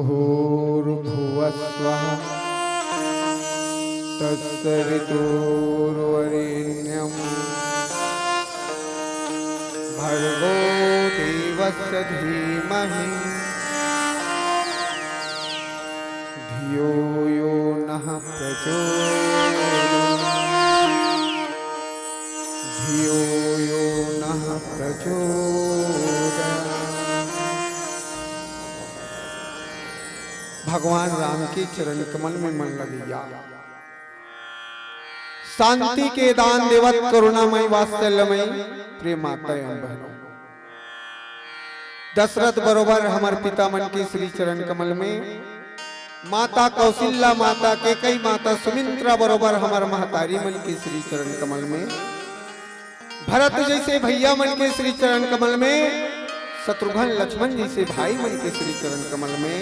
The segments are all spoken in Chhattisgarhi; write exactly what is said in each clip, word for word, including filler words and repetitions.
भूर्भुवः स्वः। तत्सवितुर्वरेण्यं भर्गो देवस्य धीमहि धियो यो नः प्रचोदयात्। धियो यो नः प्रचोदयात्। भगवान राम के चरण कमल में मन लगइया, शांति के दान देवत करुणामय वात्सल्यमय प्रिय माता एवं बहनों, दशरथ बरोबर हमर पिता मन के श्री चरण कमल में, माता कौशल्या, माता कैकई, माता सुमित्रा बरोबर हमर महतारी मन के श्री चरण कमल में, भरत जैसे भैया मन के श्री चरण कमल में, शत्रुघ्न लक्ष्मण जैसे भाई मन के श्री चरण कमल में,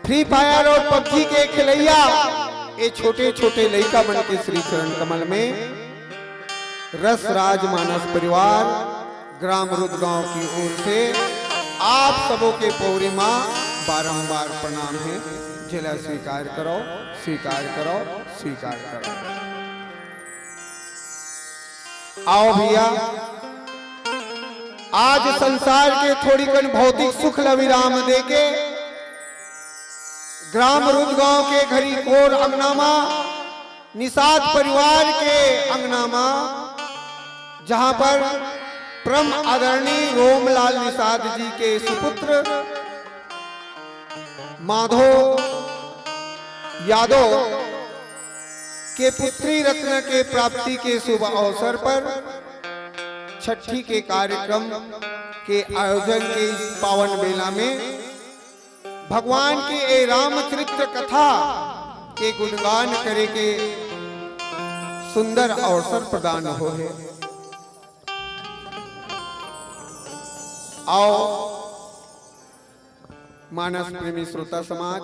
फ्री फायर और पबजी के खेलैया ये छोटे छोटे लइका मन के श्री चरण कमल में, रस राज मानस परिवार ग्राम रुदगांव की ओर से आप सबों के पौरी माँ बारंबार प्रणाम है। जेला स्वीकार करो, स्वीकार करो, स्वीकार करो। आओ भैया, आज संसार के थोड़ी कन भौतिक सुख ला विराम देके ग्राम रुदगांव के घरी कोर अंगना मा निषाद परिवार के अंगना मा, जहां पर परम आदरणीय रोमलाल निषाद जी के सुपुत्र माधो यादव के पुत्री रत्न के प्राप्ति के शुभ अवसर पर छठी के कार्यक्रम के आयोजन के इस पावन बेला में भगवान की ए रामचरित्र कथा के गुणगान करे के सुंदर अवसर प्रदान हो है। आओ मानस प्रेमी श्रोता समाज,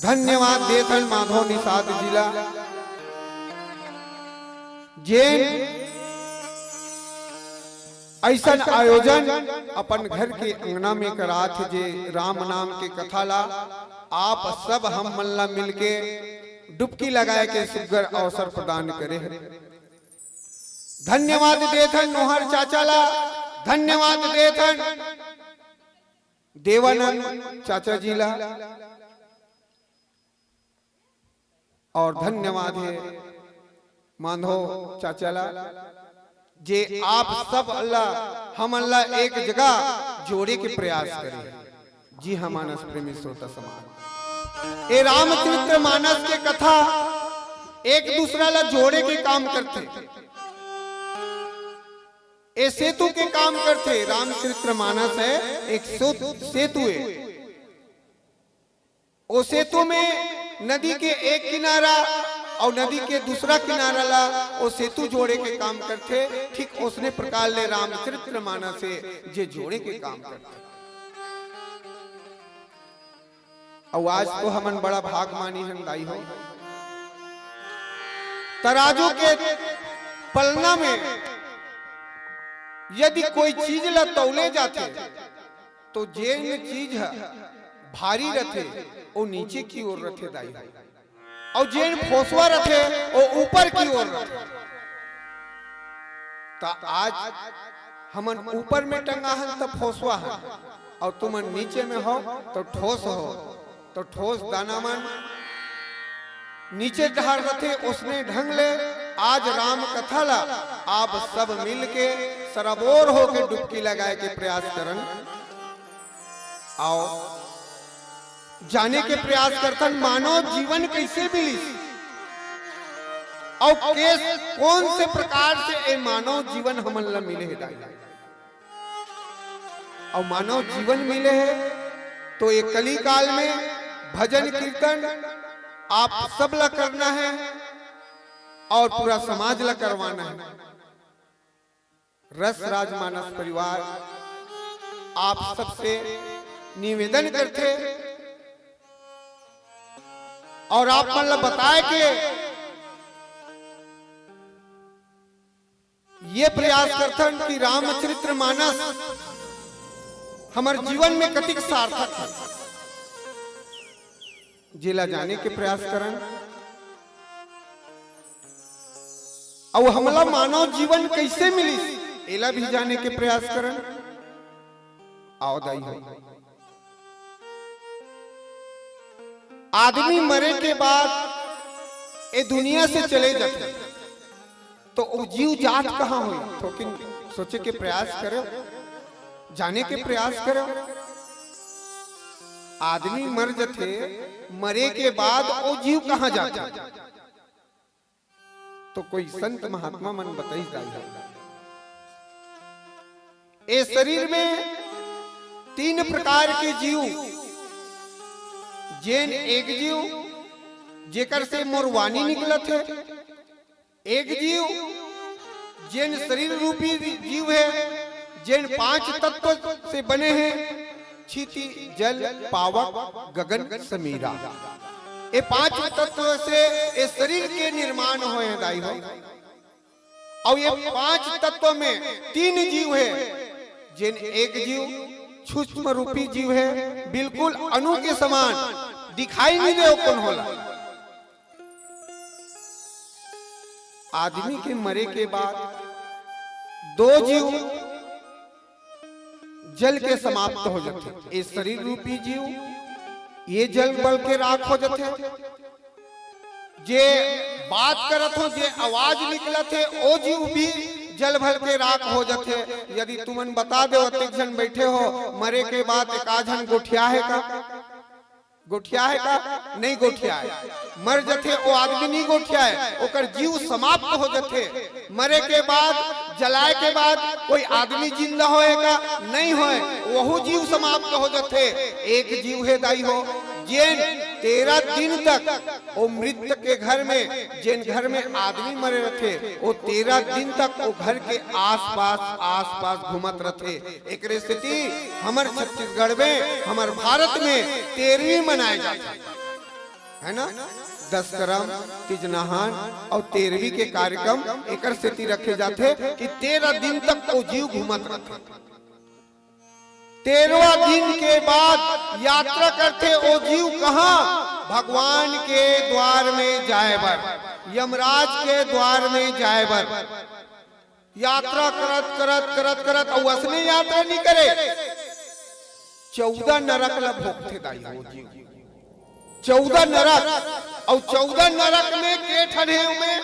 धन्यवाद देथन माधव निषाद जी ला, जेन ऐसन आयोजन अपन घर के अंगना में करात हे, जे राम नाम के कथा ला आप सब हम मन ला मिलके डुबकी लगाए के सुग्घर अवसर प्रदान करे हे। धन्यवाद देथन नोहर चाचा ला, धन्यवाद देथन देवानंद चाचा जी ला, और धन्यवाद हे माधव चाचा ला, जे आप सब ला, हमन ला एक जगह जोड़े के प्रयास करे। जी हाँ, मानस प्रेमी श्रोता समाज, ए रामचरित्र मानस के कथा एक दूसरा ला जोड़े के काम करथे, ए सेतु के काम करथे। रामचरित्र मानस है एक सो-, सेतु है। ओ सेतु में नदी के एक किनारा और नदी के दूसरा किनारा ला ओ सेतु जोड़े के काम करथे। ठीक ओसने प्रकार ले रामचरित्र मानस हे जे जोड़े के काम करथे। अउ आज तो हमन बड़ा भाग मानी हन दाई हो। तराजू के पलना में यदि कोई चीज ला तौले जाथे, तो जेन चीज ह भारी रथे, ओ नीचे की ओर रथे दाई, अउ जेन फोसवा रथे, ओ ऊपर की ओर रथे। त आज हमन ऊपर में टंगा हन, त फोसवा हन, अउ तुमन नीचे में हो, तो ठोस हो। तो ठोस दाना मन नीचे डहार रथे। ओसने ढंग ले आज राम कथा ला आप सब मिल के सराबोर होके डुबकी लगाए के प्रयास करन। आओ जाने के प्रयास करथन मानव जीवन कैसे मिलिस, अउ केस कौन से प्रकार से ए मानव जीवन हमन ला मिले हे दाई। अउ मानव जीवन मिले हे, तो ये कली काल में भजन कीर्तन आप सब ला करना है और पूरा समाज ला करवाना है। रस राजमानस परिवार आप सबसे निवेदन करथे और आप मन ला बताए के ये प्रयास करथन कि रामचरित्र मानस हमर जीवन में कतिक सार्थक है, जेला जाने के प्रयास करन। अउ हमला मानव जीवन कैसे मिलिस, एला भी जाने के प्रयास करन। आओ दाई हो, आदमी मरे के बाद ए दुनिया से चले जाथे, तो वो जीव जात कहाँ होही? थोकिन सोचे के प्रयास करो, जाने के प्रयास करो। आदमी मर जथे, मरे के बाद वो जीव कहाँ जाथे? तो कोई संत महात्मा मन बताइस दाई हो। ए शरीर में तीन प्रकार के जीव, जेन एक जीव, जेकर से मोर वाणी निकलत हे, एक जीव, जेन शरीर रूपी जीव है, जेन पांच तत्व से बने हैं, क्षिति, जल, पावक, गगन, समीरा। ये पांच तत्व से ये शरीर के निर्माण होए हैं दाई हो। अउ ये पांच तत्व में तीन जीव है, जेन एक जीव सूक्ष्म रूपी जीव है, बिल्कुल अणु के समान दिखाई नहीं दे, वो कौन होला। आदमी के मरे के बाद दो जीव जल के समाप्त हो जाथे। ये शरीर रूपी जीव, ये जल बल के राख हो जाथे। जे बात करत हो, जे आवाज निकलत हे, ओ जीव भी जल भल के राख हो जाथे। यदि तुमन बता दे, अतेक झन बैठे हो, मरे के बाद एक आध झन गोठिया है का? गोठिया है का? नहीं गोठिया है। मर जथे, वो आदमी नहीं गोठिया है, ओकर जीव समाप्त हो जथे। मरे के बाद, जलाए के बाद कोई आदमी जिंदा होए का? नहीं होए, वहू जीव समाप्त हो जथे। एक जीव है दाई हो, जेन तेरह दिन तक वो मृत के घर में, जेन घर में आदमी मरे रथे, वो तेरह दिन तक वो घर के आसपास, आसपास घूमत रथे। एकरे सेती हमर छत्तीसगढ़ में, हमर भारत में तेरहवीं मनाए जाथे, है ना? दशकर्म, तिजनहान अउ तेरहवीं के कार्यक्रम एकर सेती रखे जाथे कि तेरह दिन तक वो जीव घूमत रथे। तेरहवाँ दिन के बाद यात्रा करथे ओ जीव कहाँ? भगवान के द्वार में जाए बर, यमराज के द्वार में जाए बर। यात्रा करत, करत, करत, करत, अउ असने यात्रा नहीं करे, चौदह नरक ल भोगथे दाई हो जीव। चौदह नरक, अउ चौदह नरक में के ठन हे? ओमे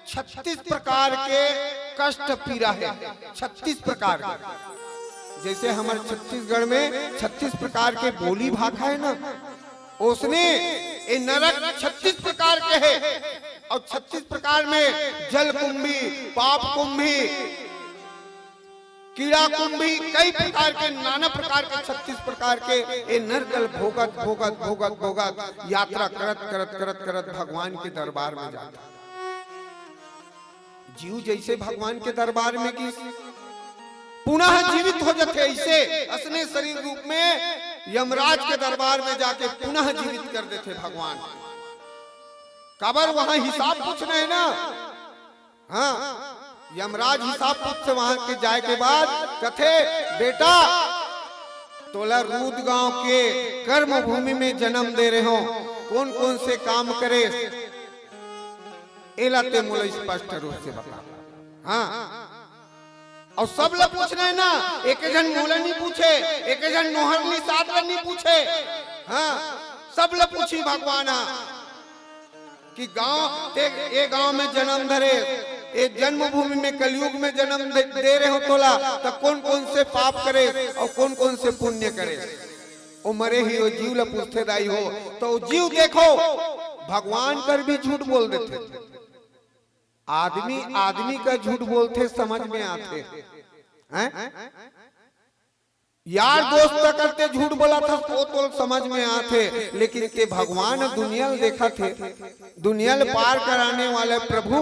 छत्तीस प्रकार के कष्ट पीड़ा है, छत्तीस प्रकार के। जैसे हमर छत्तीसगढ़ में छत्तीस प्रकार के बोली भाखा है ना, ओसने ए नरक छत्तीस प्रकार के है। अउ छत्तीस प्रकार में जल कुंभी, पाप कुंभी, कीड़ा कुंभी, कई प्रकार के, नाना प्रकार के, छत्तीस प्रकार के ए नरक ल भोगत, भोगत, भोगत, भोगत यात्रा करत, करत, करत, करत भगवान के दरबार में जाता। जीव जैसे भगवान के दरबार में गिस, पुनः जीवित हो जाथे, ऐसे असने शरीर रूप में यमराज के दरबार में जाके पुनः जीवित कर देथे भगवान। काबर वहां हिसाब पूछना है ना। हाँ, यमराज हिसाब पूछथे वहां के जाए के बाद, कथे, "बेटा, तोला रूद गांव के कर्म भूमि में जन्म दे रहे हो, कौन कौन से काम करे, एला ते मोला स्पष्ट रूप से बता।" हाँ, अउ सब ल पूछना है ना, एक झन मोला नहीं पूछे, एक झन नोहर निषाद ल नहीं पूछे। हाँ, सब ल पूछी भगवान। हाँ, कि गांव, ते ए गांव में जन्म धरे, ए जन्मभूमि में कलयुग में जन्म दे, दे रहे हो तोला, त कौन कौन से पाप करे अउ कौन कौन से पुण्य करे। ओ मरे ही ओ जीव ल पूछथे दाई हो, त ओ जीव देखो, भगवान कर भी झूठ बोल देथे। आदमी आदमी का झूठ बोलथे, समझ में आथे, हैं? यार दोस्त तक ते झूठ बोलत हस, ओ तोल समझ में आथे, लेकिन ते भगवान दुनिया ल देखत हे, दुनिया ल पार कराने वाले प्रभु,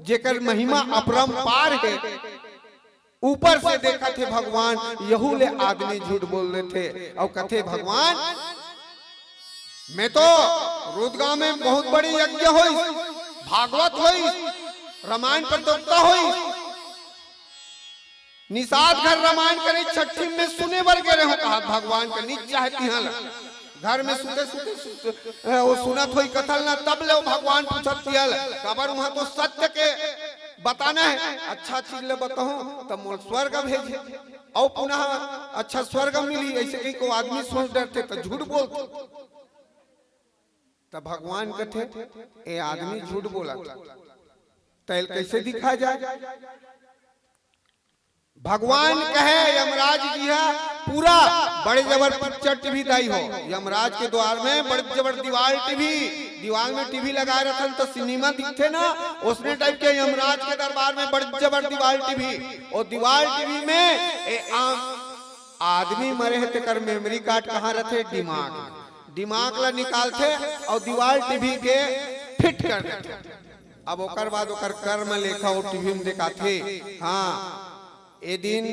जेकर महिमा अपरंपार हे, ऊपर से देखत हे भगवान, यहू ले आदमी झूठ बोल देथे। अउ कथे भगवान, मैं तो रूद गांव में बहुत बड़ी यज्ञ होइस, भागवत होइस, रामायण प्रतियोगिता होइस, निषाद घर रमायन करे छट्ठी में सुने बर गे रहे हो, कहा भगवान के नीच चाहे तिहा ला। घर में सुते सुते सुते, ए, वो सुनत होई कथा ल ना, तब ले वो भगवान पूछत तिहा ला, काबर वहां तो सत्य के बताना है, अच्छा चीज ले बताहूं तब मोल स्वर्ग भेजे, और पुनः अच्छा स्वर्ग मिली, ऐसे कहीं को आदमी सोच डरते तो झूठ बोलते। तब भगवान कथे, ए आदमी झूठ बोला था, तैल कैसे दिखा जाए? भगवान कहे यमराज जी हा पूरा बड़े जबर पिक्चर टीवी दाई हो। यमराज के द्वार में बड़े जबर दीवाल टीवी, दीवाल में टीवी लगाए रथन तो सिनेमा दिखथे ना, उसने टाइप के यमराज के दरबार में बड़े जबर दीवाल टीवी। और दीवाल टीवी में ए आम आदमी मरे हे तेकर मेमोरी कार्ड कहाँ रथे? दिमाग में। दिमाग ला निकालथे और दीवाल टीवी के फिट कर देथे। अब ओकर बाद ओकर कर्म लेखा वो टीवी में देखाथे। हाँ, ए दिन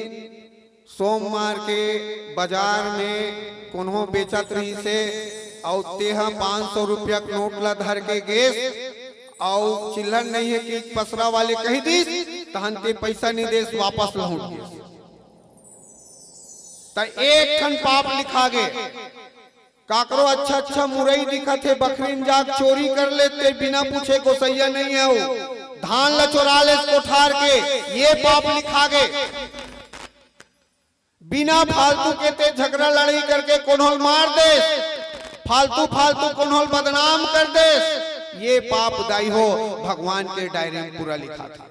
सोमवार के बाजार में कोनो बेचत रहिस हे, अउ तेहा पाँच सौ रुपया के नोट ला धर के गेस, अउ चिल्हर नहीं है कि पसरा वाले कही दिस, तहन ते पैसा नहीं देस, वापस लहुट गेस। त एक ठन पाप लिखा गे। काकरो अच्छा अच्छा मुरई दिखत हे, बखरी म जाके चोरी कर लेते, बिना पूछे गोसैया नहीं है वो, धान ला चोरा ले कोठार के, ये पाप लिखा गे। बिना फालतू के ते झगड़ा लड़ाई करके कोन्होल मार देस, फालतू फालतू कोन्होल बदनाम कर देस, ये पाप दाई हो, भगवान के डायरी में पूरा लिखा था।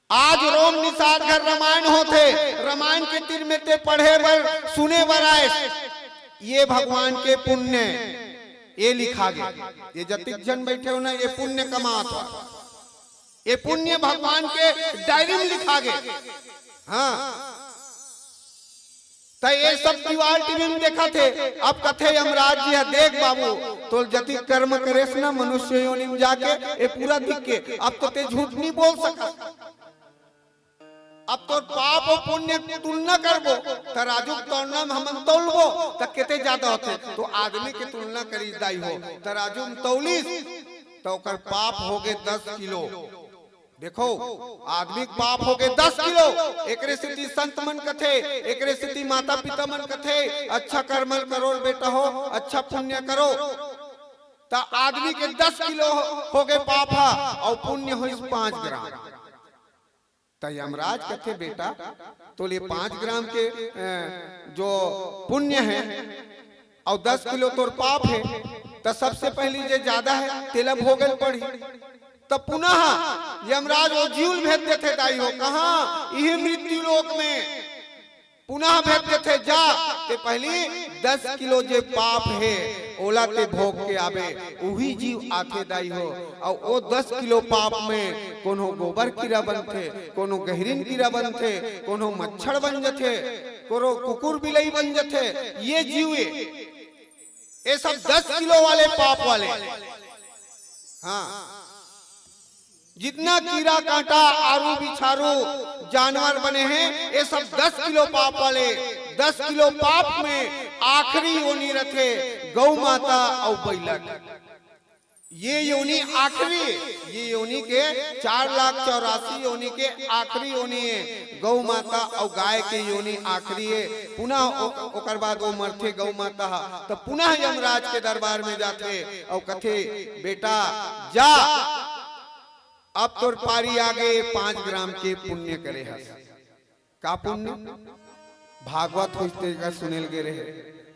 आज रोम निषाद घर रामायण होथे, रामायण के तीर में ते पढ़े बर, सुने बर आए, ये भगवान के पुण्य, ये लिखा गया। ये जतिक झन बैठे हो ना, ये पुण्य कमात हो, ये पुण्य भगवान के डायरी में लिखा गया। हाँ, त ये सब दीवाल टीवी में देखा थे। अब कथे यमराज जी ह, देख बाबू, तोल जतिक कर्म करेस ना मनुष्य योनि में जाके, ये पूरा दिख के, अब तो ते झूठ नहीं बोल सकत। अब तोर पाप और पुण्य के तुलना करबो, त राजू के तौलना में हमन तौलबो, त केते ज्यादा होथे? तो आदमी के तुलना करी दाई हो, त राजू में तौलिस, त ओकर पाप होगे दस किलो। देखो, आदमी के पाप होगे दस किलो। एकरे सेती संत मन कथे, एकरे सेती माता पिता मन कथे, अच्छा कर्म करो बेटा हो, अच्छा पुण्य करो। त आदमी के दस किलो होगे पाप हा, और पुण्य होइस पाँच ग्राम। त यमराज कथे, बेटा, तोले पाँच ग्राम के, अ, जो पुण्य है और दस किलो तोर पाप है, त सबसे पहली जे ज्यादा है, तेला भोगल पड़ी। त पुनः यमराज वो जीव ल भेज देथे दाई हो, कहाँ? इही मृत्यु लोक में पुनः भेज देथे, जा, ते पहली दस किलो जे पाप है, ओला ते भोग के आबे। उही जीव आथे दाई हो, अउ ओ दस किलो पाप में कोनो गोबर कीरा बनथे, कोनो गहिरिन कीरा बनथे, कोनो मच्छर बन जथे, कोनो कुकुर बिलई बन जथे। ये जीव ये, ये सब दस किलो वाले पाप वाले। हाँ, जितना कीरा कांटा, आरू बिछारू जानवर बने हैं, ये सब दस किलो पाप वाले। दस किलो पाप में आखिरी योनि रथे गौ माता अउ बइला के। ये योनि आखिरी है, ये योनि के चार लाख चौरासी योनि के आखिरी योनि है। गौ माता अउ गाय के योनि आखिरी है। पुनः ओ-, ओकर बाद वो मरथे गौ माता हा, त पुनः यमराज के दरबार में जाथे अउ कथे, बेटा, जा, अब तोर पारी आगे, पाँच ग्राम के पुण्य करे हस। का पुण्य? भागवत होइस तेला सुनेल गे रहे,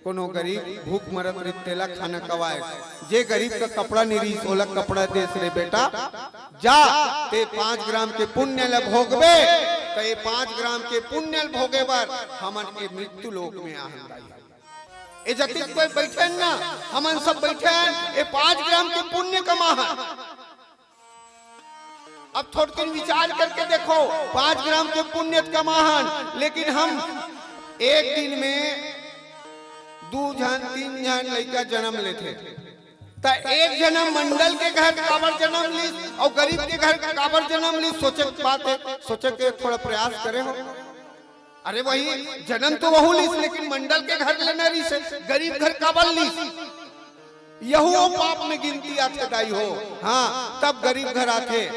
कोनो गरीब भूख मरत रहिस तेला खाना खवाए, जे गरीब का कपड़ा नहीं रहिस ओला कपड़ा देस रे बेटा। जा, ते पाँच ग्राम के पुण्य ल भोगबे, त ये पाँच ग्राम के पुण्य ल भोगे बर हमन ए मृत्यु लोक में आहन दाई। ए जतिक कोई बैठे न, हमन सब बैठे हन, ए पाँच ग्राम के पुण्य कमाहन। अब थोड़किन विचार करके देखो, पाँच ग्राम के पुण्य कमाहन, लेकिन हम एक दिन में दू झन, तीन झन लइका जन्म लेथे, त एक झन मंडल के घर काबर जन्म लिस अउ गरीब के घर काबर जन्म लिस? सोचे के बात है, सोचे के थोड़ा प्रयास करे हो। अरे वही जन्म तो वहू लिस, लेकिन मंडल के घर लेना रिस, गरीब घर काबर लिस? यहू वो पाप में गिनती आथे दाई हो। हाँ, तब गरीब घर आथे।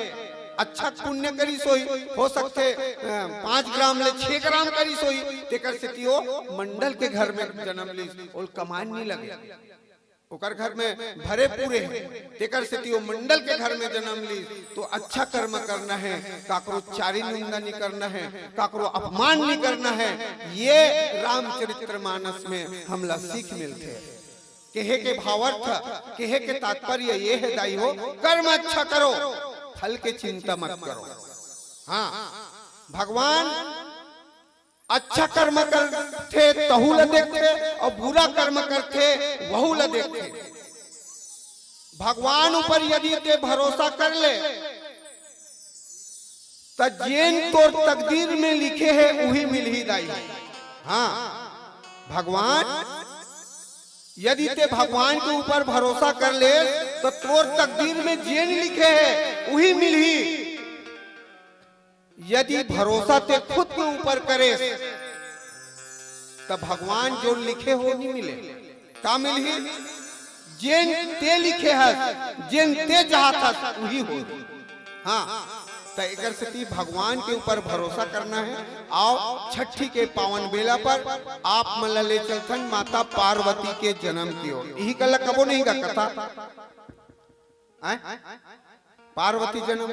अच्छा पुण्य करिस होही, हो सकथे, अ, पाँच ग्राम ले छह ग्राम करिस होही, तेकर सेती ओ मंडल के घर में जन्म लिस, ओला कमाए नइ लगे। ओकर घर में भरे पूरे हे, तेकर सेती ओ मंडल के घर में जन्म लिस, तो अच्छा कर्म करना हे, काकरो चारी निंदा नइ करना हे, काकरो अपमान नइ करना हे। ये रामचरित्र मानस में हमला सीख मिलथे। कहे के भावार्थ, कहे के तात्पर्य ये हे दाई हो, कर्म अच्छा करो, फल के चिंता मत करो। हाँ, भगवान अच्छा कर्म करथे तहू ला देखथे, अउ बुरा कर्म करथे वहू ला देखथे। भगवान ऊपर यदि ते भरोसा कर ले, त जेन तोर तकदीर में लिखे हे, उही मिलही दाई। हाँ, भगवान, यदि ते भगवान के ऊपर भरोसा कर ले, त तोर तकदीर में जेन लिखे हे, उही मिलही। यदि भरोसा ते खुद के ऊपर करे, त भगवान जो लिखे हो, नइ मिले। का मिलही? जेन ते लिखे हस, जेन ते चाहत हस, उही हो। हाँ, त एकर सेती भगवान के ऊपर भरोसा करना हे। अउ छठी के पावन बेला पर आप मन ला ले चलथन माता पार्वती के जन्म के ओर। इही कला कबो नहीं का कथा। आय? पार्वती जन्म।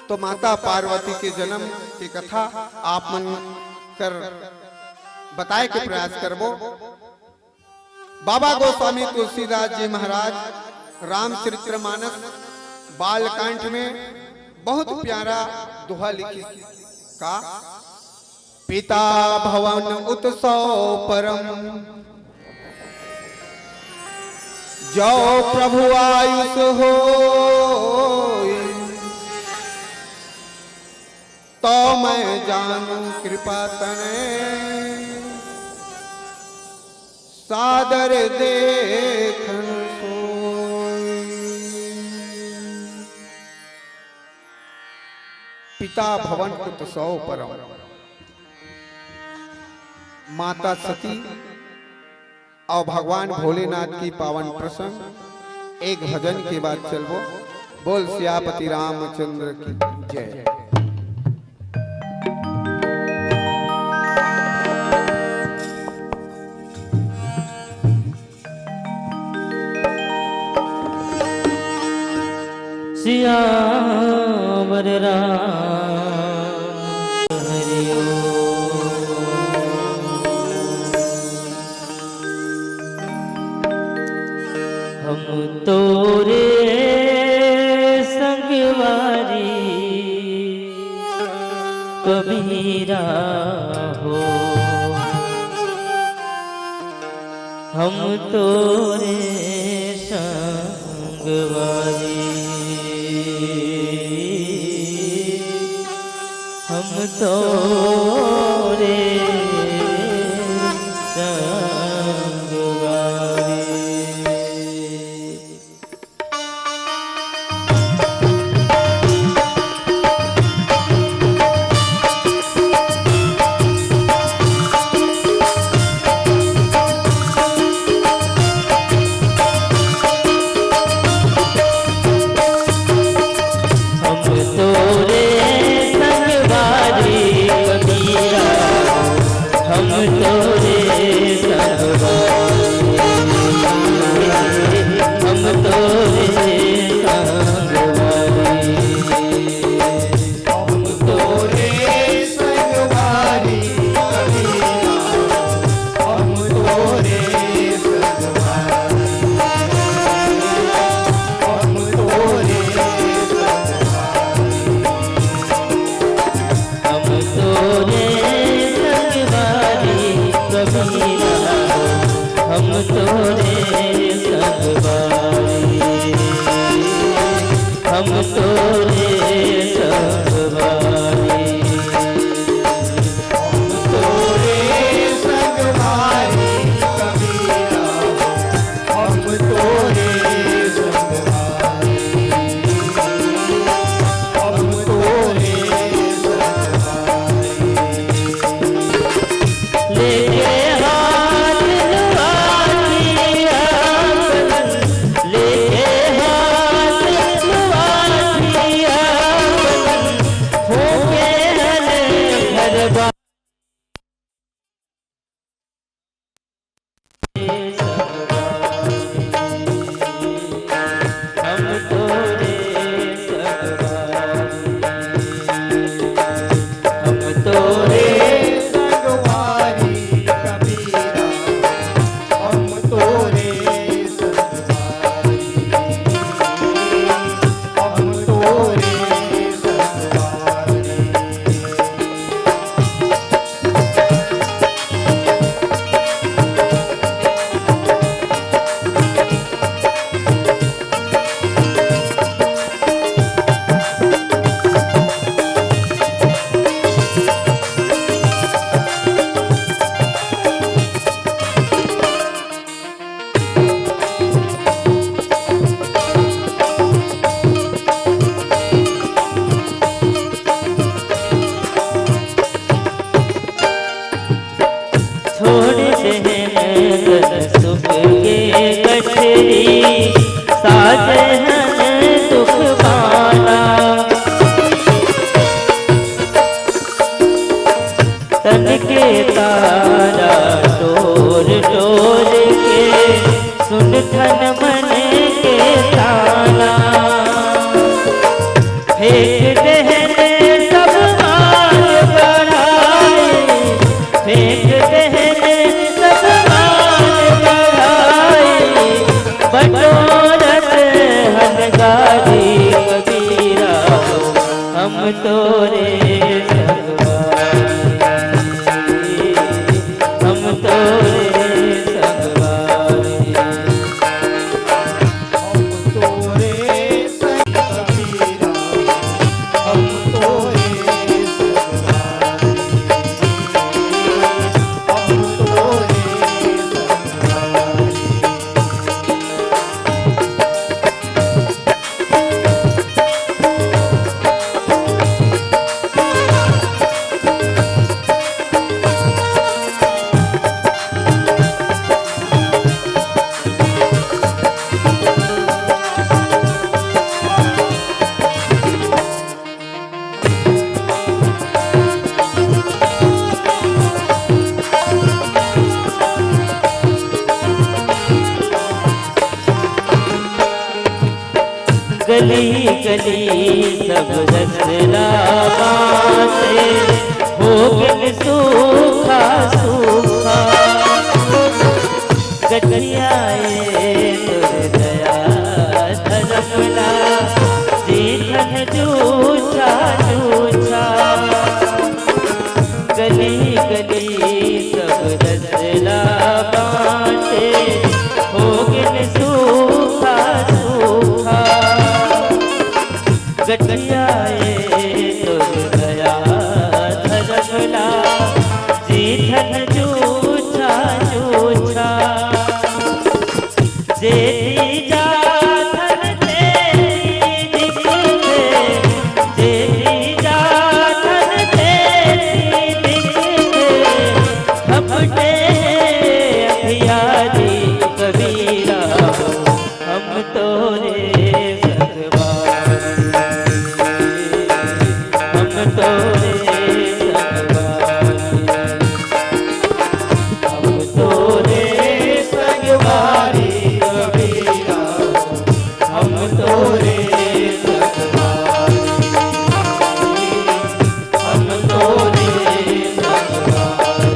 तो माता पार्वती के जन्म के कथा आप मन कर बताए के प्रयास करबो। बाबा गोस्वामी तुलसीदास जी महाराज रामचरित्र मानस बालकांड में बहुत प्यारा दोहा लिखिस। का? पिता भवन उत्सव परम, जो प्रभु आयुष हो, तो मैं जानू कृपा तने, सादर देखन सोई। पिता भवन उत्सव परम। माता सती अउ भगवान भोलेनाथ के पावन प्रसंग, एक भजन के बाद चलबो। बोल सियापति रामचंद्र की जय। सियावर राम हरि ओम। हम तोरे संगवारी कबीरा हो, हम तोरे संगवारी, हम तोरे संगवारी। हम तोरे संगवारी कबीरा तेरी साजे हन दुख पाना। तन के तारा टोर टोर के, सुन तन मन के ताना। फेंक देहन सब मान बढ़ाई, फेंक देहन सब मान बढ़ाई, बटोरत हन गारी कबीरा, हम तोरे संगवारी, हम तोरे संगवारी। हम तोरे संग कबीरा, हम तोरे संगवारी, हम तोरे संगवारी। गली गली सब रसला बाटे, हो गिन सूखा सूखा। गठिया ए तोर दया धरमला, जी धन जूझा जूझा। गली गली सब रसला बाटे, हो गिन सूखा सूखा। गठिया ए तोर दया धरमला, जी धन जूझा जूझा। जेती जाथन तेती दिखथे, जेती जाथन तेती दिखथे, झपटे अंधियारी कबीरा, हम तोरे संगवारी, हम तोरे संगवारी। हम तोरे संगवारी कबीरा, हम तोरे संगवारी, हम तोरे संगवारी।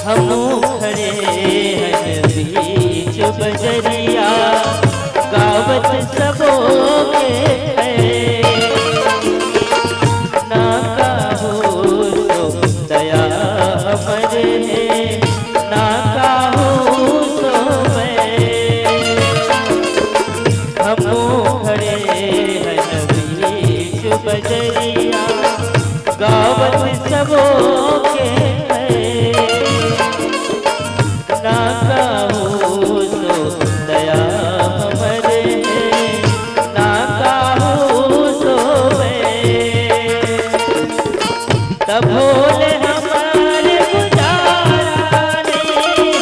हमू खड़े हन बीच बजरिया, गावत सबो के है। ना काहू तो दया हमर हे, ना काहू तो मैं। हमू खड़े हन बीच बजरिया, गावत सबो के है। ना काहू सो दया हमर हे, ना काहू सो मैं। तभो ले हमर गुजारा नहीं,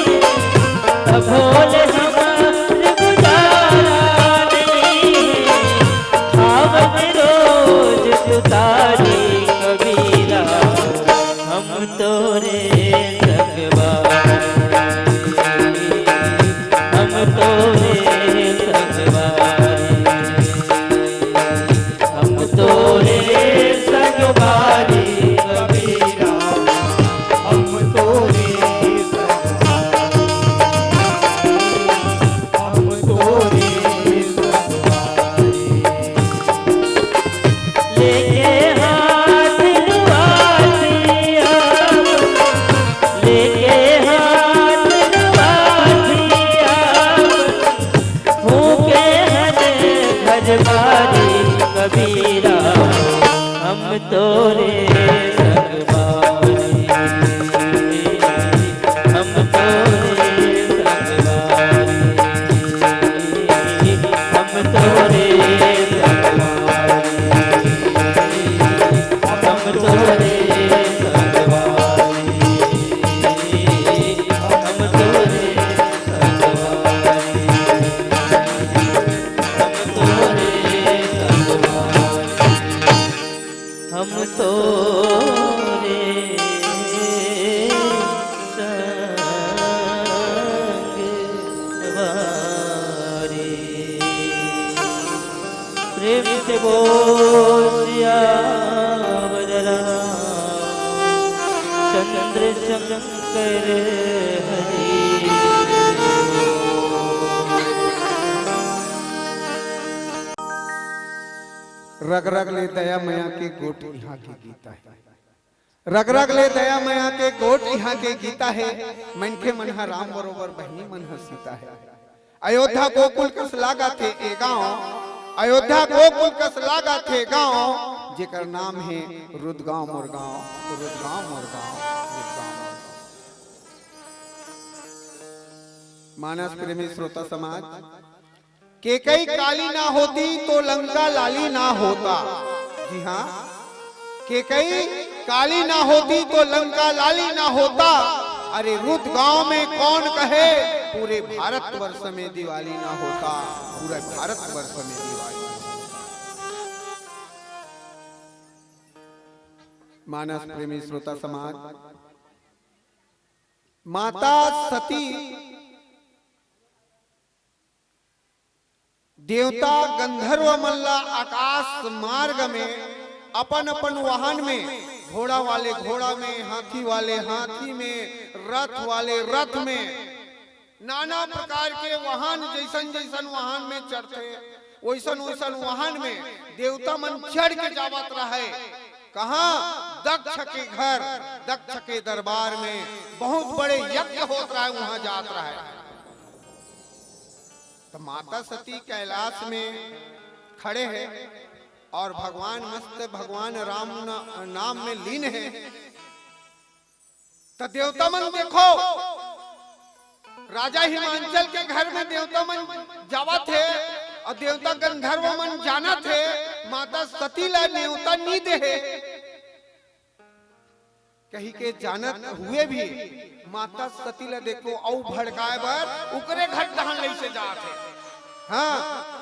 तभो ले हमर गुजारा नहीं। आवत रोज तुतारी कबीरा, हम तोरे संगवारी, हम तोरे संगवारी, हम तोरे संगवारी कबीरा, हम तोरे संगवारी। को सियावर राम चंद्र शंकर हरि। रग रग ले दया मया के गोठ इहाँ के गीता हे। रग रग ले दया मया के गोठ इहाँ के गीता हे। मनखे मन ह राम बरोबर, बहिनी मन ह सीता हे। अयोध्या गोकुल कस लागत हे ए गाँव, अयोध्या गोकुल कस लागत हे गाँव, जेकर नाम हे रुदगांव मोर गाँव, रुदगांव मोर गाँव, रुदगांव मोर गाँव। मानस प्रेमी श्रोता समाज, केकई काली ना होती तो लंका लाली ना होता। जी हाँ, केकई काली ना होती तो लंका लाली ना होता। अरे रुदगांव में कौन कहे, पूरे भारतवर्ष में दिवाली ना होता, पूरे भारतवर्ष में दिवाली ना होता। मानस प्रेमी श्रोता समाज, माता सती देवता गंधर्व मन ला आकाश मार्ग में अपन अपन वाहन में, घोड़ा वाले घोड़ा में, हाथी वाले हाथी में, रथ वाले रथ में, नाना प्रकार के वाहन, जैसन जैसन वाहन में चढ़थे, वैसन वैसन वाहन में देवता मन चढ़ के जावत रहे। कहाँ? दक्ष के घर, दक्ष के दरबार में बहुत बड़े यज्ञ होत रहे, वहां जात रहे। तो माता सती कैलाश में खड़े हैं और भगवान मस्त, भगवान राम न-, नाम में लीन है। तो देवता मन देखो, राजा हिमांचल के घर में देवता मन जावत हे और देवता गंधर्व मन जानत हे, माता सती ला नेवता नी दे हे। कही के जानत हुए भी माता सती ला देखो, अउ भड़काए बर उकरे घर डहन लइसे जात हे। हाँ,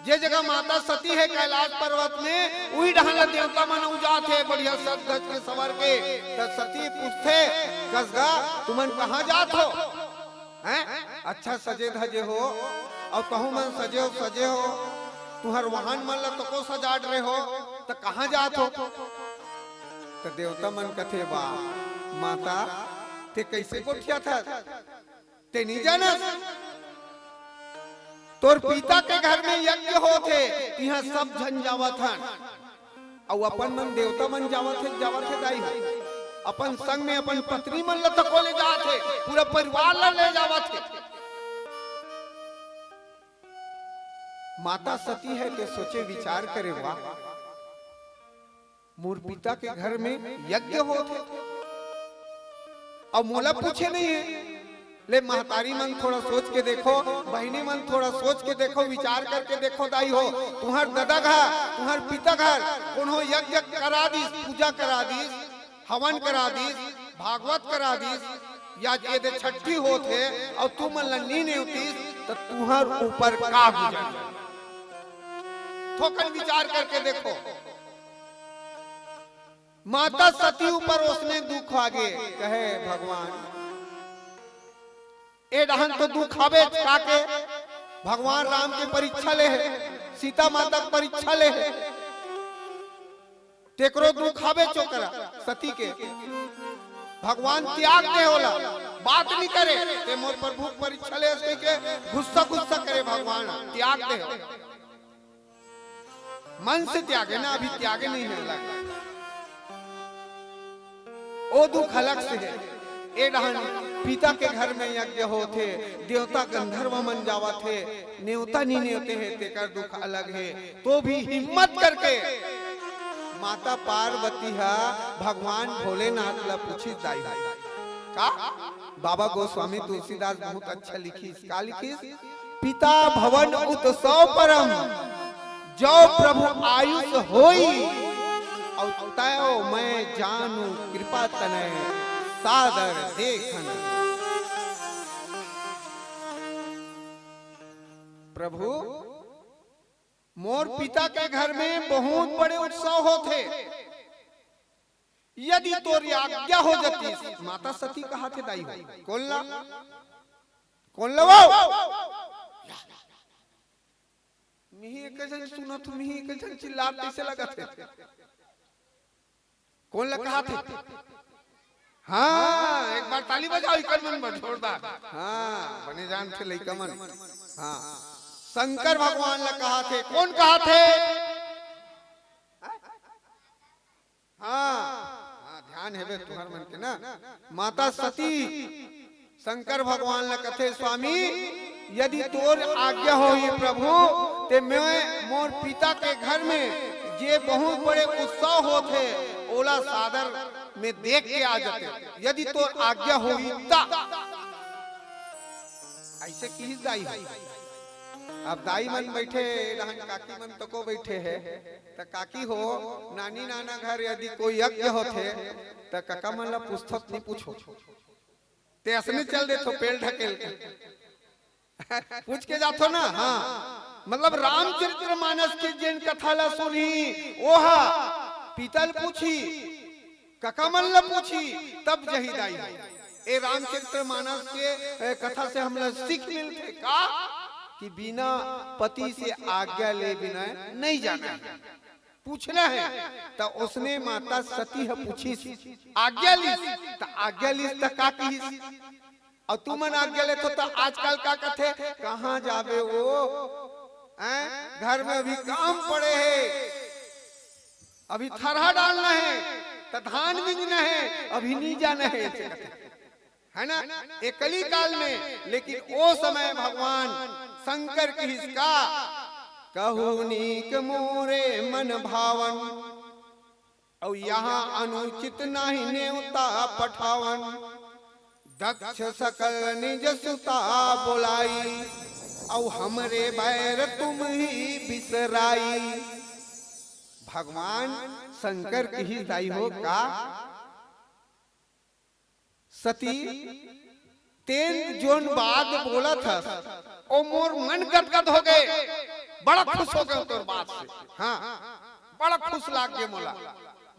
जे जगह माता सती हे कैलाश पर्वत में, उही डहन ला देवता मन अउ जात हे, बढ़िया सज धज के, सवर के। त सती पूछथे, "कस गा, तुमन कहाँ जात हो? हैं? अच्छा सजे धजे हो, अउ तहूँ मन सजे हो, सजे हो, तुहर वाहन मन ला तको सजा डरे हो, त कहाँ जात हो?" त देवता मन कथे, "वाह माता, ते कइसे गोठियाथस? ते नी जानस? तोर पिता के घर में यज्ञ होत हे, तिहाँ सब झन जावत हन, अउ अपन मन देवता मन जावत हे, जावत हे दाई हो। अपन संग में अपन पत्नी मन ल तको ले जात हे, पूरा परिवार ल ले जावत हे।" माता सती हे ते सोचे विचार करे, वाह, मोर पिता के घर में यज्ञ होत हे, अउ मोला पूछे नहीं हे। ले महतारी मन थोड़ा सोच के देखो, बहिनी मन थोड़ा सोच के देखो, विचार करके देखो दाई हो, तुहर ददा घर, तुहर पिता घर कोनो यज्ञ करा दिस, पूजा करा दिस, हवन करा दिस, भागवत करा दिस, या ये दे छठी होत हे अउ तुमन ल नी नेवतिस, त तुहर ऊपर का गुजर? थोकन विचार करके देखो। माता सती ऊपर ओसने दुख आगे, कहे, "भगवान, ए डहन तो दुख आबे, का के भगवान राम के परीक्षा ले हे, सीता माता के परीक्षा ले हे, तेकरो दुख आबे चोकरा सती के। भगवान त्याग दे होला, बात नहीं करे, ते मोर प्रभु के परीक्षा ले हे," कहि के गुस्सा गुस्सा करे भगवान, त्याग दे होला। मन से त्यागे ना, अभी त्यागे नहीं है अलग। ओ दुख अलग से है। ए डहन पिता के घर में यज्ञ होत हे, देवता गंधर्व मन जावत हे, नेवता नी नेवते हे, तेकर दुख अलग हे। तो भी हिम्मत करके माता पार्वती हा भगवान भोलेनाथ ला पूछिस दाई। का? बाबा गोस्वामी तुलसीदास बहुत अच्छा लिखिस। का लिखिस? "पिता भवन उत्सव परम, जो प्रभु आयुष होई, अउ तयो मैं जानू कृपा तनय सादर देखन।" प्रभु, मोर पिता के घर में बहुत बड़े उत्सव होत हे, यदि तोर आज्ञा हो जाती, माता सती कहाथे दाई हो, कोन ला? कोन ला वो? मिहिर कइसे सुनत हूँ, मिही कइसे चिल्लात कइसे लगत हे? कोन ला कहाथे? हाँ, एक बार ताली बजाओ, इकर मन बर जोरदार। हाँ, बने जानथे लइका मन। हाँ, शंकर भगवान ला कहाथे। कोन कहाथे? हाँ, हाँ, ध्यान हेबे तुहर मन के ना। माता सती शंकर भगवान ला कथे, "स्वामी, यदि तोर आज्ञा होही प्रभु, ते मैं मोर पिता के घर में जे बहुत बड़े उत्सव होत हे, ओला सादर में देख के आ जाते, यदि तोर आज्ञा होही ता।" अइसे किहिस दाई हो। अब दाई मन बइठे, रहन काकी मन तको बइठे हे, त काकी हो, नानी नाना घर यदि कोई यज्ञ होथे, त कका मन ला पूछथो, नहीं पूछो। ते असने चल देथो पेल ढकेल के। पूछ के जाथो ना, हाँ। मतलब रामचरित्र मानस के जेन कथा ला सुनही, ओहा पिता ल पूछही, कका मन ला पूछही, तब जही दाई हो। ए रामचरित्र मानस के, ए, कथा से हमला सीख मिलथे का कि बिना पति से आज्ञा ले बिना नहीं जाना है। पूछना है, त उसने माता सती ह पूछिस, आज्ञा लिस, त आज्ञा लिस त का किहिस? अउ तुमन आज्ञा लेथो त आजकल का कथे, "कहाँ जाबे वो? हैं? घर में अभी काम पड़े हे, अभी थरहा डालना हे, त धान बीजना हे, अभी नहीं जाना हे," अइसे कथे। है ना? ए कली काल में, लेकिन ओ समय भगवान शंकर किहिस का, "कहू नीक मोरे मन भावन, अउ यहाँ अनुचित नाही नेवता पठावन। दक्ष सकल निज सुता बोलाई, अउ हमरे बैर तुम ही बिसराई।" भगवान शंकर किहिस दाई हो का, सती, तें जोन बात बोलत हस, ओ मोर मन गदगद हो गे, बड़ा खुश हो गे तोर बात से। हाँ, बड़ा खुश लाग गे मोला,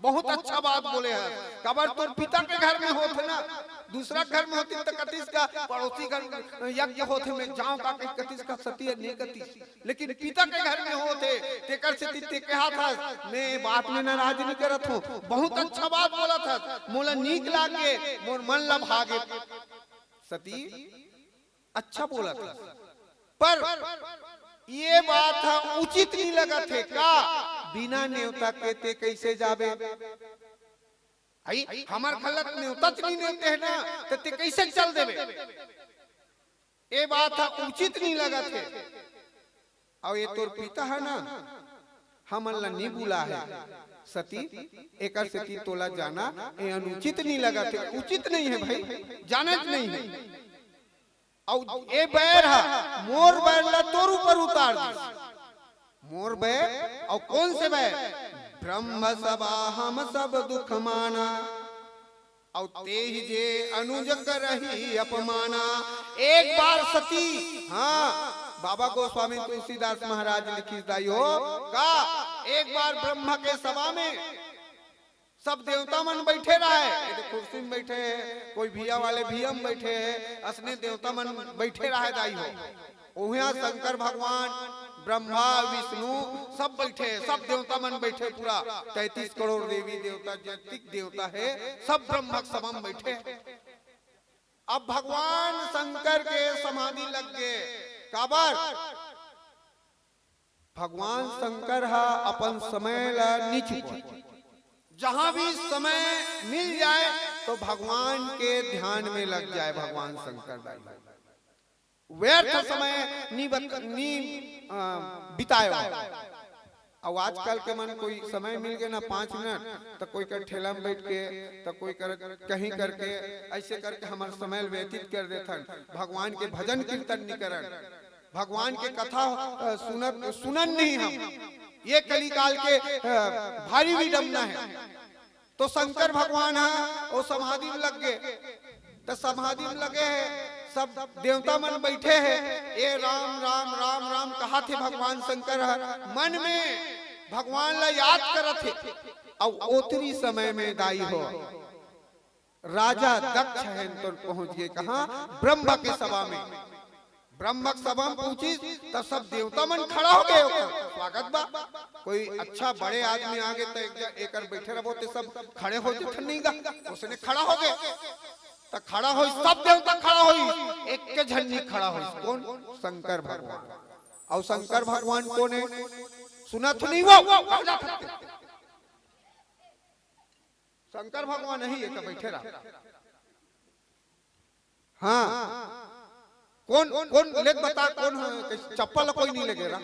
बहुत अच्छा बात बोले हस। काबर तोर पिता के घर में होत हे ना, दूसरा घर में होतिस त कतिस का, पड़ोसी घर यज्ञ होत हे, मैं जांव का कहि कतिस का, सती नहीं कतिस। लेकिन पिता के घर में होत हे, तेकर सेती तें कहत हस, मैं बात में नाराज नहीं करत हूँ, बहुत अच्छा बात बोलत हस, मोला नीक लाग गे, मोर मन ला भा गे। सती, अच्छा बोलत हस, पर ये बात ह उचित नहीं लगत हे का? बिना नेवता के तें कइसे जाबे? अई, हमर घर ला नेवता च नहीं नेवते हे ना, त तें कइसे चल देबे? ए बात ह उचित नहीं लगत हे। अउ ए तोर पिता ह ना, हमन ला नहीं बुला हे सती, एकर सेती तोला जाना ए अनुचित नहीं लगत हे, उचित नहीं हे भाई, जाना च नहीं हे। अउ ए बैर ह मोर बैर ला तोर ऊपर उतार दिस। मोर बैर, अउ कोन से बैर? ब्रह्म सभा हम सब दुख माना, अउ तेहि जे अनुज करही अपमाना। एक बार सती, हाँ, बाबा गोस्वामी तुलसीदास महाराज लिखिस दाई हो का, एक बार ब्रह्मा के सभा में सब देवता मन बइठे रहय, ये तो कुर्सी में बइठे हे, कोई भिया वाले भिया में बइठे हे, असने देवता मन बइठे रहय दाई हो। उहाँ शंकर भगवान, ब्रह्मा, विष्णु सब बइठे, सब देवता मन बइठे, पूरा तैंतीस करोड़ देवी देवता, जतिक देवता हे, सब ब्रह्मा के सभा में बइठे। अब भगवान शंकर के समाधि लग गे, काबर? भगवान शंकर ह अपन समय ला नी चुकोय। जहाँ भी समय मिल जाए तो भगवान के ध्यान में लग जाए भगवान शंकर दाई। व्यर्थ समय नी बत-, नी, अ, बितायो। अउ आजकल के मन कोई समय मिल गे ना पाँच मिनट, त कोई कर ठेला में बइठ के, त कोई कर कहीं करके, अइसे करके हमर समय ल व्यतीत कर देथन। भगवान के भजन कीर्तन नी करन, भगवान के कथा, अ, सुनत, सुनन नहीं हम। ये कलिकाल के, अ, भारी विडम्बना हे। तो शंकर भगवान ह ओ समाधि में लग गे, त समाधि में लगे हे, सब देवता मन बइठे हे, ए राम राम राम राम कहत हे भगवान शंकर ह, मन में भगवान ला याद करत हे। अउ ओतनी समय में दाई हो, राजा दक्ष हे तो पहुंच गे कहाँ? ब्रह्मा के सभा में। ब्रह्म के सभा में पूछिस, तब सब देवता मन खड़ा हो गए, ओकर स्वागत बा। कोई अच्छा बड़े आदमी आगे त एक, एकर बैठे रहो ते सब खड़े हो जथन नहीं गा, उसने खड़ा हो गए। त खड़ा होई, सब देवता खड़ा होई, एक के झन नहीं खड़ा होई। कौन? शंकर भगवान। और शंकर भगवान कौन है? सुनत नहीं वो, वो कहाँ जात हते? शंकर भगवान नहीं, एक बैठे रहा। हाँ, कौन, कौन लेग बता, कौन है? कैसे चप्पल कोई नहीं लगे रहा?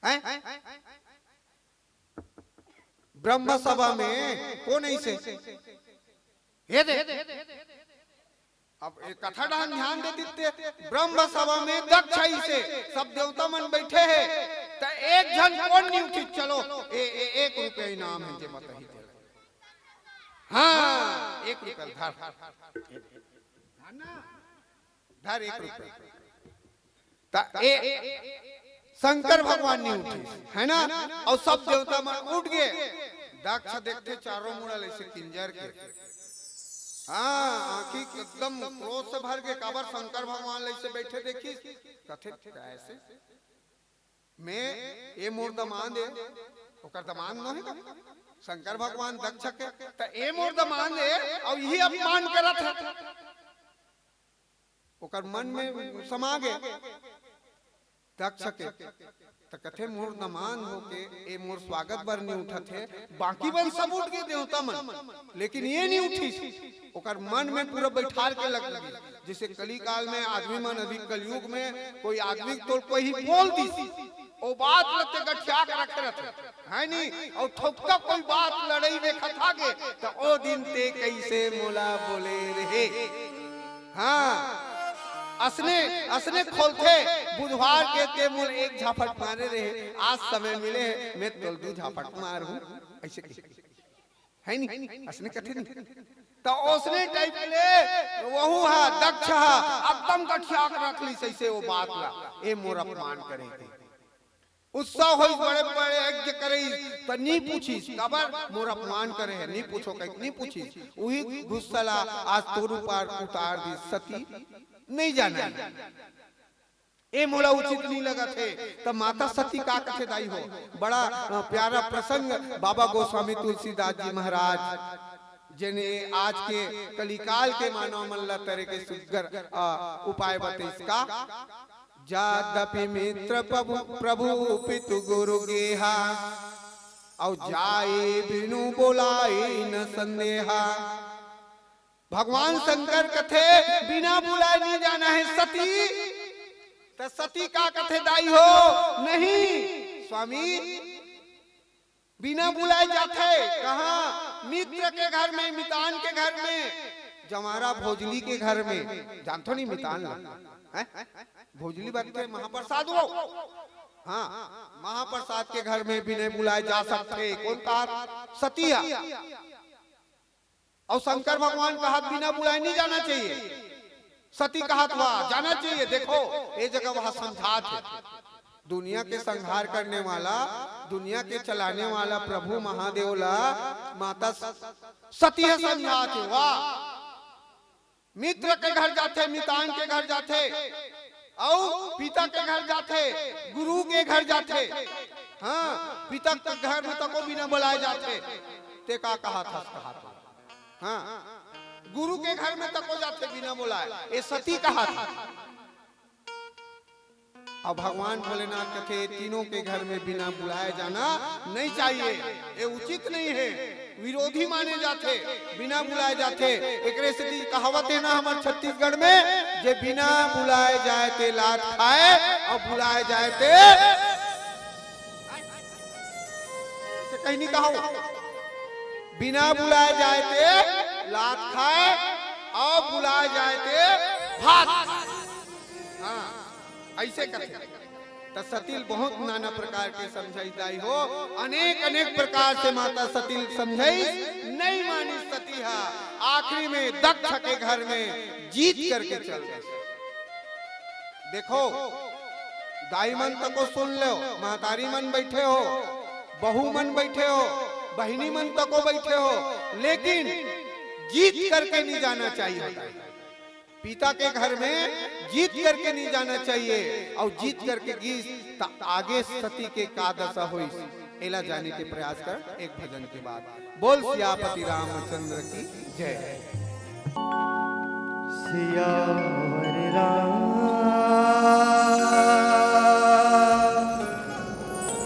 हैं? ब्रह्म सभा में कौन ऐसे? ये दे। अब एक कथा डाहन ध्यान दे देते, ब्रह्म सभा में दक्ष ऐसे सब देवता मन बैठे हैं, त एक झन कौन नहीं उठी? चलो, ए, ए, एक रुपया इनाम है, जे मत ही दे। हाँ, एक रुपया धर, धर एक रुपया। त ए शंकर भगवान नहीं उठे, है ना? और सब देवता मन उठ गए। दक्ष देखते चारों मुड़ा ले से किंजर के। हाँ, आँखी एकदम क्रोध से भर के, काबर शंकर भगवान ले से बैठे देखिस, कथे कैसे? मैं, ये मोर दमांद है, ओकर दमांद नो है का? शंकर भगवान दक्ष के, त ए मोर दमांद है, और यही अपमान करत है। ओकर मन में समा गे दक्ष के, त कथे, "मोर दमांद होके ए मोर स्वागत बर नहीं उठत है, बाकी मन सब उठ गए देवता मन, लेकिन ये नहीं उठिस।" ओकर मन में पूरा बैठार के लग लगी, जैसे कलिकाल में आदमी मन, अभी कलयुग में कोई आदमी तोर कोई बोल दिस, ओ बात ल ते गठिया के रखे रहथे, है नी? और ठोकता कोई बात लड़ई देखत आगे, त ओ दिन ते कैसे मोला बोले रहे। हाँ, असने, असने खोलथे, बुधवार के ते मोल एक झापट मारे रहे, आज समय मिले हे, मैं तोल दू झापट मारहूँ, ऐसे कही। है नी? असने कथे नी। त ओसने टाइप ले वहू हा, दक्ष हा, एकदम गठिया के रख ली सही से वो बात ला। ए मोर अपमान करे के। उत्साह होइस, बड़े बड़े यज्ञ करे, त नी पूछिस, काबर मोर अपमान करे है, नी पूछो कहिके नी पूछिस। उही गुस्सा ला आज तोर ऊपर उतार दी सती, नहीं जाना है। ए मोला उचित नहीं लगत हे। त माता सती का कथे दाई हो, बड़ा अ, प्यारा प्रसंग बाबा गोस्वामी तुलसीदास जी महाराज जेने आज के कलिकाल के मानव मन ला तरे के सुग्घर अ, उपाय बतेस का। जादपि मित्र प्रभु, प्रभु पितु गुरु गेहा, अउ जाई बिनु बोलाई न संदेहा। भगवान शंकर कथे बिना बुलाए नहीं जाना है सती। त सती का कथे दाई हो, नहीं स्वामी, बिना बुलाए जाथे। कहाँ? मित्र के घर में, मितान के घर में, जंवारा भोजली के घर में। जानथो नहीं मितान ला? हैं? भोजली बरथे महाप्रसाद वो। हाँ, महाप्रसाद के घर में बिना बुलाए जा सकथे। कौन कहा? सती हा। अउ शंकर भगवान कहत बिना बुलाए नहीं जाना चाहिए। सती कहत वाह जाना चाहिए। देखो, ए जगह वह समझात हे। दुनिया के संहार करने वाला, दुनिया के चलाने वाला प्रभु महादेव ला माता स-, सती हे समझात हे। वाह, मित्र के घर जाथे, मितान के घर जाथे, अउ पिता के घर जाथे, गुरु के घर जाथे। हाँ, पिता के घर में तको बिना बुलाए जाथे। ते का कहत हस, कहत हस। हाँ, गुरु के घर में तको जाथे बिना बुलाए, ए सती कहत हस। अब भगवान भोलेनाथ कथे, तीनों के घर में बिना बुलाए जाना नहीं चाहिए, ये उचित नहीं है, विरोधी माने जाथे। बिना बुलाए जाथे। एकरे सेती कहावत है ना हमर छत्तीसगढ़ में, जे बिना बुलाए जाए ते लात खाए, और बुलाए जाए ते, इसे कहीं नहीं कहा हुआ। बिना बुलाए जाए ते लात खाए, और बुलाए जाए ते भात खाए। हाँ, ऐसे कथे। त सती ल बहुत नाना प्रकार के समझाई दाई हो, अनेक अनेक प्रकार से माता सती ल समझाई, नहीं मानी सती हा। आखिरी में दक्ष के घर में जीत करके चल गई। देखो, दाई मन तको सुन लो, महतारी मन बैठे हो, बहू मन बैठे हो, बहिनी मन तको बैठे हो, लेकिन जीत करके नहीं जाना चाहिए। पिता के घर में जीत करके नहीं जाना चाहिए, और जीत करके गीस, त आगे सती के का दशा होइस, एला जाने के प्रयास कर एक भजन के बाद। बोल सियापति रामचंद्र की जय। सियावर राम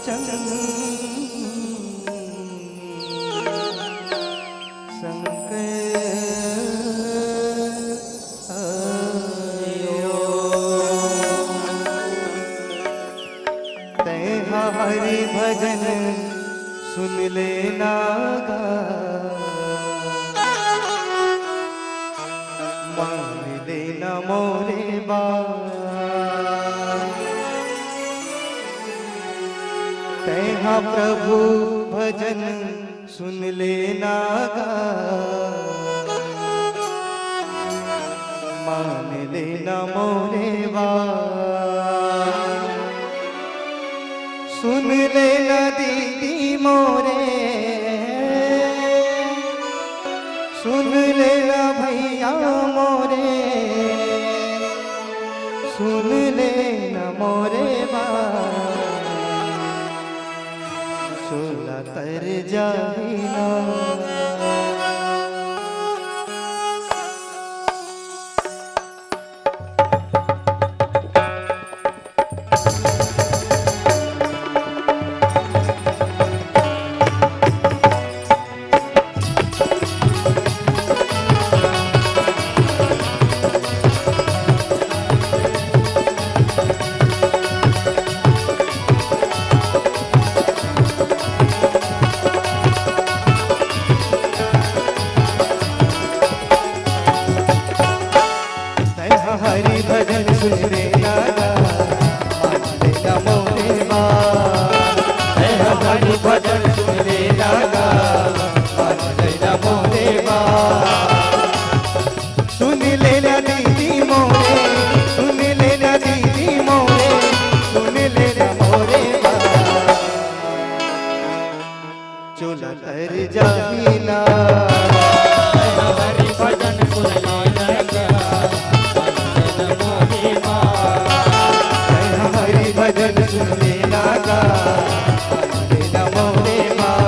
चंद्र संग आयो। तैं हा हरि भजन सुन लेना गा, मान लेना मोरे बात। तैं हा प्रभु भजन सुन लेना गा, मान लेना मोरे बात। सुन लेना दीदी मोरे, सुन लेना भैया मोरे, सुन लेना मोरे बात। चोला तर जाही ना। तैं हा हरि भजन सुन लेना गा, मान लेना मोरे बात। तैं हा हरि भजन सुन लेना गा, मान लेना मोरे बात। सुन लेना दीदी मोरे, सुन लेना दीदी मोरे, सुन लेना मोरे बात। चोला तर जाही ना। हरि भजन सुन लेना गा, हरि भजन सुन लेना गा, मोरे माँ।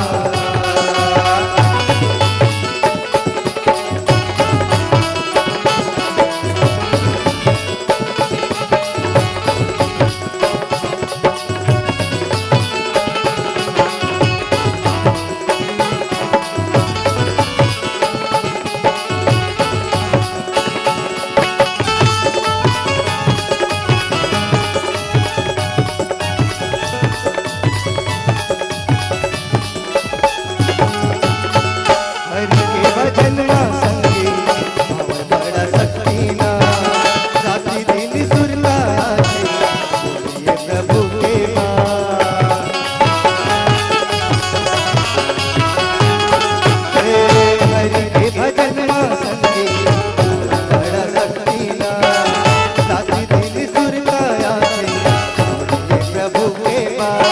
हरि के भजन मा संगी, भाव बड़ा शक्ति ना, राति दिन सुरता आथे, बोलिए प्रभु के बात। हे हरि के भजन मा संगी, बड़ा शक्ति ना, राति दिन सुरता आथे, बोलिए प्रभु के बात।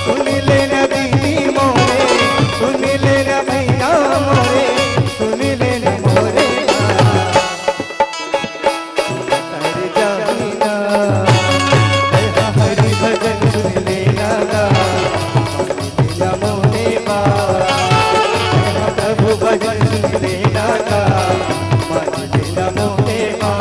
सुन लेना दीदी मोरे, सुन लेना भैया मोरे, सुन लेना मोरे बात। तर जाही ना, हरि भजन सुन लेना गा, मोरे बात। प्रभु भजन सुन लेना गा, मान लेना मोरे बात।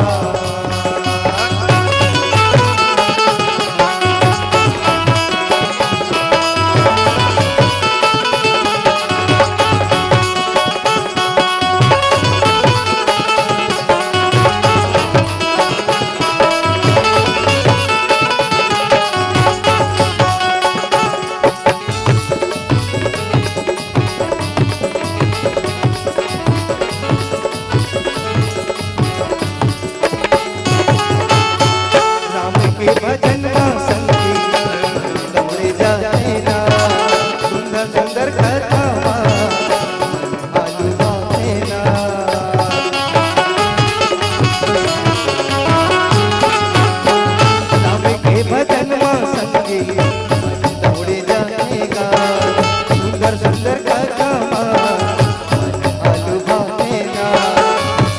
राम के भजन मा संगी, दौड़े जाए ना, सुंदर सुंदर कथा मा आलू बाफे ना। राम के भजन मा संगी, दौड़े जाए ना, सुंदर सुंदर कथा मा आलू बाफे ना।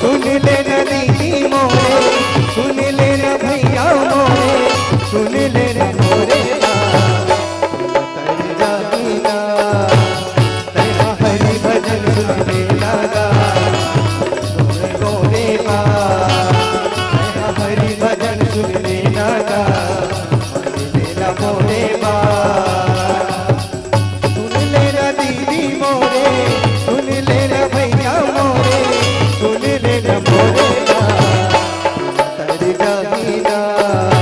सुन लेना दीदी मोरे, सुन लेना भैया। जमीना।